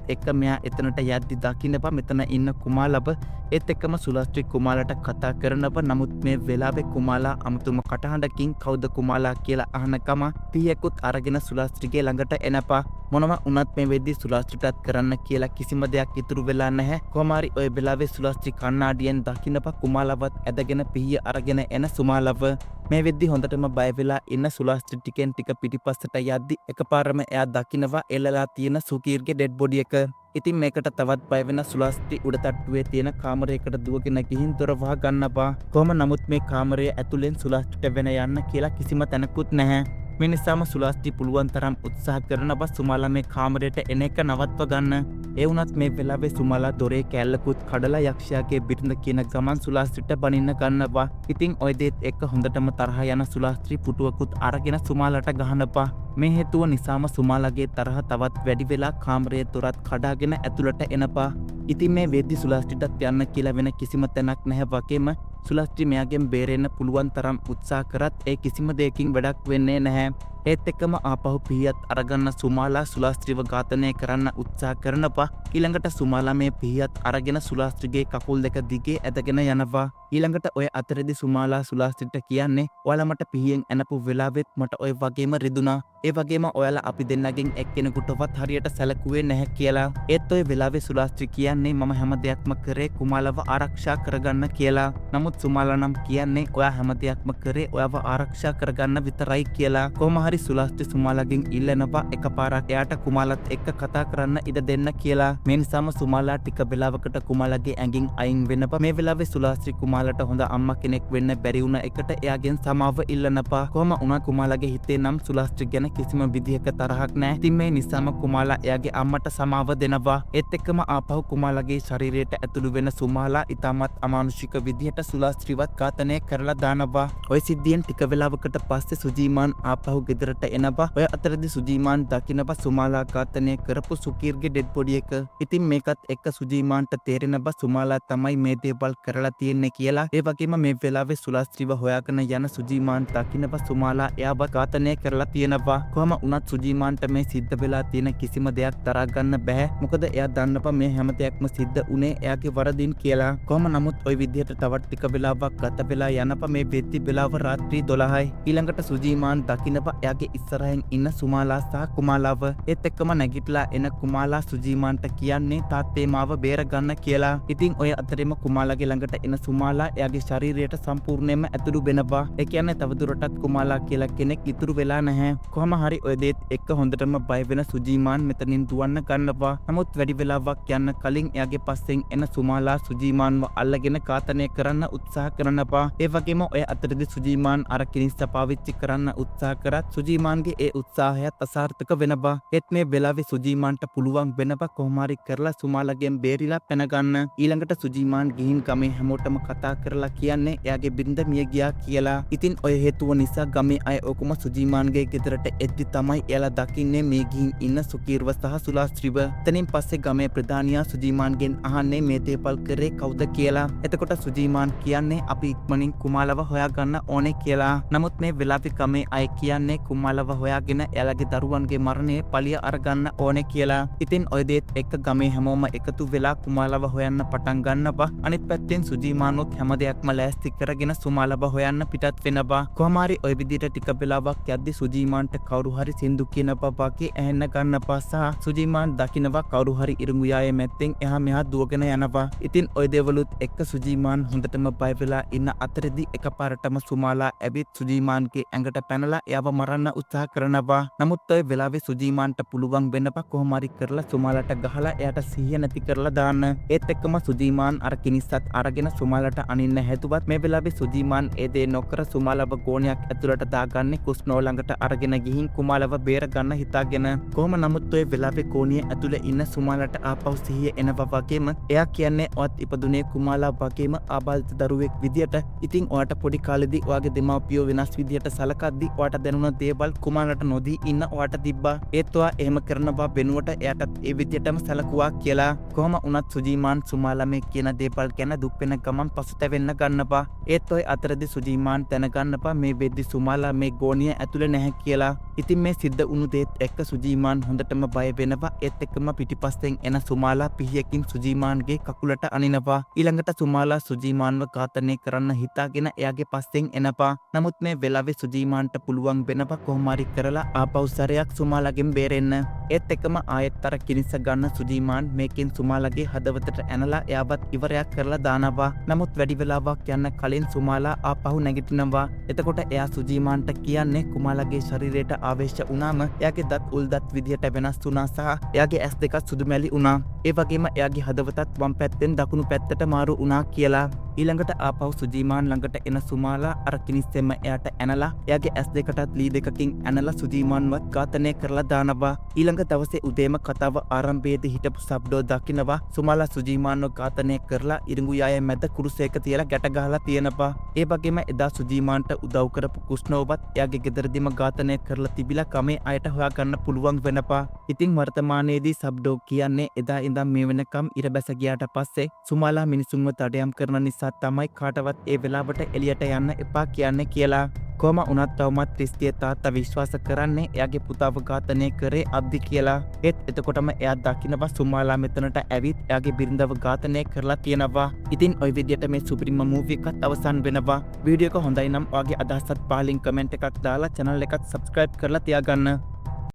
එක්ක මෙයා එතනට යද්දි දකින්නප මෙතන ඉන්න කුමාලව. ඒත් එක්කම සුලාස්ට්‍රි කුමාලට කතා කරනව. නමුත් මේ වෙලාවේ කුමාලා අමුතුම කටහඬකින් කවුද කුමාලා කියලා අහන ගම පිහියකුත් අරගෙන සුලාස්ට්‍රිගේ ළඟට එනපා. මොනවා වුණත් මේ වෙද්දි සුලාස්ට්‍රිටත් කරන්න කියලා කිසිම දෙයක් ඉතුරු වෙලා නැහැ. කොහොම හරි ඔය වෙලාවේ සුලාස්ට්‍රි කණ්ණාඩියෙන් දකින්නප කුමාලවත් ඇදගෙන පිහිය අරගෙන එන සුමාලව. මේ වෙද්දි හොඳටම බය වෙලා ඉන්න සුලාස්ට්‍රි ටිකෙන් ටික පිටිපස්සට යද්දි එකපාරම එයා දකිනවා එල්ලලා තියෙන සුකීර්ගේ ඩෙඩ් බොඩි එක. ඉතින් මේකට තවත් බය වෙන සුලාස්ට්‍රි උඩ තට්ටුවේ තියෙන කාමරයකට දුවගෙන ගිහින් දොර වහ ගන්නවා. කොහොම නමුත් මේ කාමරය ඇතුලෙන් සුලාස්ට්‍රිට වෙන යන්න කියලා කිසිම තැනකුත් නැහැ. මේ නිසාම සුලාස්ට්‍රි පුළුවන් තරම් උත්සාහ කරනවා සුමාලා මේ කාමරයට එන එක නවත්ව ගන්න. ඒ වුණත් මේ වෙලාවේ සුමාලා දොරේ කෑල්ලකුත් කඩලා යක්ෂයාගේ බිරිඳ කියන ගමන් සුලාස්ට්‍රිට බනින්න ගන්නවා. ඉතින් ඔය දේත් එක්ක හොඳටම තරහ යන සුලාස්ට්‍රි පුටුවකුත් අරගෙන සුමාලාට ගහනවා. මේ හේතුව නිසාම සුමාලාගේ තරහ තවත් වැඩි වෙලා කාමරයේ දොරත් කඩාගෙන ඇතුළට එනවා. ඉතින් මේ වෙද්දි සුලාස්ට්‍රිටත් යන්න කියලා වෙන කිසිම තැනක් නැහැ වගේම සුලාස්ට්‍රි මෙයාගෙන් බේරෙන්න පුළුවන් තරම් උත්සාහ කරත් ඒ කිසිම දෙයකින් වැඩක් වෙන්නේ නැහැ. ඒත් එක්කම ආපහු පිහියත් අරගන්න සුමාලා සුලාස්ත්‍රිව ඝාතනය කරන්න උත්සාහ කරනවා. ඊළඟට සුමාලා මේ පිහියත් අරගෙන සුලාස්ත්‍රිගේ කකුල් දෙක දිගේ ඇදගෙන යනවා. ඊළඟට ඔය අතරෙදි සුමාලා සුලාස්ත්‍රිට කියන්නේ ඔයාලා මට පිහියෙන් ඇනපු වෙලාවෙත් මට ඔය වගේම රිදුනා. ඒ වගේම ඔයාලා අපි දෙන්නගෙන් එක්කෙනෙකුටවත් හරියට සැලකුවේ නැහැ කියලා. ඒත් ඔය වෙලාවේ සුලාස්ත්‍රි කියන්නේ මම හැම දෙයක්ම කරේ කුමාලව ආරක්ෂා කරගන්න කියලා. නමුත් සුමාලා නම් කියන්නේ ඔයා හැම දෙයක්ම කරේ ඔයාව ආරක්ෂා කරගන්න විතරයි කියලා. කොහොම හරි සුලාස්ත්‍රි සුමාලාගෙන් ඉල්ලනවා එකපාරක් එයාට කුමාලත් එක්ක කතා කරන්න ඉඩ දෙන්න කියලා. මේ නිසාම සුමාලා ටික වෙලාවකට කුමාලගේ ඇඟින් අයින් වෙනවා. මේ වෙලාවේ සුලාස්ත්‍රි කුමාලට හොඳ අම්මා කෙනෙක් වෙන්න බැරි වුණ එකට එයාගෙන් සමාව ඉල්ලනවා. කොහොම වුණත් කුමාලගේ හිතේ නම් සුලාස්ත්‍රි ගැන කිසිම විදිහක තරහක් නෑ. ඉතින් මේ නිසාම කුමාලා එයාගේ අම්මට සමාව දෙනවා. ඒත් එක්කම ආපහු කුමාලගේ ශරීරයට ඇතුළු වෙන සුමාලා ඉතාමත් අමානුෂික විදිහට සුලාස්ත්‍රිවත් ඝාතනය කරලා දානවා. ඔය සිද්ධියෙන් ටික වෙලාවකට පස්සේ සුජීමාන් ආපහු ගෙදරට එනවා. ඔය අතරදි සුජීමාන් දකිනවා සුමාලා ඝාතනය කරපු සුකීර්ගේ ඩෙඩ් බොඩි එක. ඉතින් මේකත් එක්ක සුජීමාන්ට තේරෙනවා සුමාලා තමයි මේ දේවල් කරලා තියෙන්නේ කියලා. ඒ වගේම මේ වෙලාවේ සුලාස්ත්‍රිව හොයාගෙන යන සුජීමාන් දකිනවා සුමාලා එයාව ඝාතනය කරලා තියෙනවා. කොහොම වුණත් සුජීමාන්ට මේ සිද්ධ වෙලා තියෙන කිසිම දෙයක් දරා ගන්න බැහැ. මොකද එයා දන්නවා මේ හැම දෙයක්ම සිද්ධ වුණේ එයාගේ වරදින් කියලා. කොහොම නමුත් ඔය විදිහට තවත් ටික වෙලාවක් ගත වෙලා යනප මේ වෙද්දි වෙලාව රාත්‍රී 12යි. ඊළඟට සුජීමාන් දකිනවා එයාගේ ඉස්සරහින් ඉන්න සුමාලා සහ කුමාලාව. ඒත් එක්කම නැගිටලා එන කුමාලා සුජීමාන්ට කියන්නේ තාත්තේ මාව බේරගන්න කියලා. ඉතින් ඔය අතරෙම කුමාලාගේ ළඟට එන සුමාලා එයාගේ ශරීරයට සම්පූර්ණයෙන්ම ඇතුළු වෙනවා. ඒ කියන්නේ තවදුරටත් කුමාලා කියලා කෙනෙක් ඉතුරු වෙලා නැහැ. කොහොම හරි ඔය දේත් එක්ක හොඳටම බය වෙන සුජීමාන් මෙතනින් දුවන්න ගන්නවා. නමුත් වැඩි වෙලාවක් යන්න කලින් එයාගේ පස්සෙන් එන සුමාලා සුජීමාන්ව අල්ලගෙන ඝාතනය කරන්න උත්සාහ කරනවා. ඒ වගේම ඔය අතරදී සුජීමාන් අර කිනිස්ස පාවිච්චි කරන්න උත්සාහ කරත් සුජීමාන්ගේ ඒ උත්සාහයත් අසාර්ථක වෙනවා. ඒත් මේ වෙලාවේ සුජීමාන්ට පුළුවන් වෙනවා කොහොම හරි කරලා සුමාලාගෙන් බේරිලා පැන ගන්න. ඊළඟට සුජීමාන් ගිහින් ගමේ හැමෝටම කතා කරලා කියන්නේ එයාගේ බිරිඳ මිය ගියා කියලා. ඉතින් ඔය හේතුව නිසා ගමේ අය ඔක්කොම සුජීමාන්ගේ ගෙදරට එද්දි තමයි එයාලා දකින්නේ මේ ගිහින් ඉන්න සුකීර්ව සහ සුලාස්ත්‍රිව. එතනින් පස්සේ ගමේ ප්‍රධානියා සුජීමාන්ගෙන් අහන්නේ මේ දේවල් කරේ කවුද කියලා. එතකොට සුජීමාන් කියන්නේ අපි ඉක්මනින් කුමාලව හොයාගන්න ඕනේ කියලා. නමුත් මේ වෙලාවේ ගමේ අය කියන්නේ කුමාලව හොයාගෙන එයාලගේ දරුවන්ගේ මරණය පලිය අරගන්න ඕනේ කියලා. ඉතින් ඔය දේත් එක්ක ගමේ හැමෝම එකතු වෙලා කුමාලව හොයන්න පටන් ගන්නවා. අනිත් පැත්තෙන් සුජීමානුත් හැම දෙයක්ම ලෑස්ති කරගෙන සුමාලව හොයන්න පිටත් වෙනවා. කොහොම හරි ඔය විදිහට ටික වෙලාවක් යද්දි සුජීමාන්ට කවුරු හරි සින්දු කියනවා වගේ ඇහෙන්න ගන්නවා සහ සුජීමාන් දකිනවා කවුරු හරි ඉරුඟු යායේ මැත්තෙන් එහා මෙහා දුවගෙන යනවා. ඉතින් ඔය දේවලුත් එක්ක සුජීමාන් හොඳටම බය වෙලා ඉන්න අතරෙදි එකපාරටම සුමාලා ඇවිත් සුජීමාන්ගේ ඇඟට පැනලා එයාව මරන්න උත්සාහ කරනවා. නමුත් ඔය වෙලාවේ සුජීමාන්ට පුළුවන් වෙනවා කොහොම හරි කරලා සුමාලාට ගහලා එයාට සිහිය නැති කරලා දාන්න. ඒත් එක්කම සුජීමාන් අර කිනිස්සත් අරගෙන සුමාලාට අනින්න හැදුවත් මේ වෙලාවේ සුජීමාන් ඒ දේ නොකර සුමාලව ගෝණියක් ඇතුළට දාගන්නේ කුස්නෝ ළඟට අරගෙන ගිහින් කුමාලව බේර ගන්න හිතාගෙන. කොහොම නමුත් ඔය වෙලාවේ ගෝණිය ඇතුළේ ඉන්න සුමාලාට ආපහු සිහිය එනවා වගේම එයා කියන්නේ ඔයත් ඉපදුනේ කුමාලා වගේම ආබාධිත දරුවෙක් විදියට. ඉතින් ඔයාට පොඩි කාලෙදි ඔයාගේ දෙමාපියෝ වෙනස් විදියට සලකද්දි ඔයාට දැනුණ දේවල් කුමාලට නොදී ඉන්න ඔයාට තිබ්බා. ඒත් ඔයා එහෙම කරනවා වෙනුවට එයාටත් ඒ විදියටම සැලකුවා කියලා. කොහොම වුණත් සුජීමාන් සුමාලා මේ කියන දේවල් ගැන දුක් වෙන ගමන් පසුතැවෙන්න ගන්නවා. ඒත් ඔය අතරදි සුජීමාන් දැනගන්නවා මේ වෙද්දි සුමාලා මේ ගෝණිය ඇතුලේ නැහැ කියලා. ඉතින් මේ සිද්ධ වුණු දේත් එක්ක සුජීමාන් හොඳටම බය වෙනවා. ඒත් එක්කම පිටිපස්සෙන් එන සුමාලා පිහියකින් සුජීමාන්ගේ කකුලට අනිනවා. ඊළඟට සුමාලා සුජීමාන්ව ඝාතනය කරන්න හිතාගෙන එයාගේ පස්සෙන් එනවා. නමුත් මේ වෙලාවේ සුජීමාන්ට පුළුවන් වෙනවා කොහොම හරි කරලා ආපහු සැරයක් සුමාලාගෙන් බේරෙන්න. ඒත් එක්කම ආයෙත් අර කිනිස්ස ගන්න සුජීමාන් මේකෙන් සුමාලාගේ හදවතට ඇනලා එයාවත් ඉවරයක් කරලා දානවා. නමුත් වැඩි වෙලාවක් යන්න කලින් සුමාලා ආපහු නැගිටිනවා. එතකොට එයා සුජීමාන්ට කියන්නේ කුමාලාගේ ශරීරයට ආවේශ වුණාම එයාගේ දත් උල් දත් විදිහට වෙනස් වුණා සහ එයාගේ ඇස් දෙකත් සුදු මැලි වුණා. ඒ වගේම එයාගේ හදවතත් වම් පැත්තෙන් දකුණු පැත්තට මාරු වුණා කියලා. ඊළඟට ආපහු සුජීමාන් ළඟට එන සුමාලා අර කිනිස්සෙම එයාට ඇනලා එයාගේ ඇස් දෙකටත් ලී දෙකකින් ඇනලා සුජීමාන්වත් ඝාතනය කරලා දානවා. ඊළඟ දවසේ උදේම කතාව ආරම්භයේදී හිටපු සබ්ඩෝ දකිනවා සුමාලා සුජීමාන්ව ඝාතනය කරලා ඉරිඟු යාය මැද කුරුසයක තියලා ගැට ගහලා තියෙනවා. ඒ වගේම එදා සුජීමාන්ට උදව් කරපු කුස්නෝවත් එයාගේ ගෙදරදීම ඝාතනය කරලා තිබිලා ගමේ අයට හොයාගන්න පුළුවන් වෙනවා. ඉතින් වර්තමානයේදී සබ්ඩෝ කියන්නේ එදා ඉඳන් මේ වෙනකම් ඉර බැස ගියාට පස්සේ සුමාලා මිනිසුන්ව දඩයම් කරන නිසා තමයි කාටවත් ඒ වෙලාවට එළියට යන්න එපා කියන්නේ කියලා. කොහොම වුණත් තවමත් ක්‍රිස්තිය තාත්තා විශ්වාස කරන්නේ එයාගේ පුතාව ඝාතනය කරේ අබ්දි කියලා. ඒත් එතකොටම එයා දකිනවා සුමාලා මෙතනට ඇවිත් එයාගේ බිරිඳව ඝාතනය කරලා තියෙනවා. ඉතින් ඔය විදියට මේ සුපිරිම මූවි එකත් අවසන් වෙනවා. වීඩියෝ එක හොඳයි නම් ඔයාගේ අදහසත් පහලින් කමෙන්ට් එකක් දාලා channel එකත් subscribe කරලා තියාගන්න.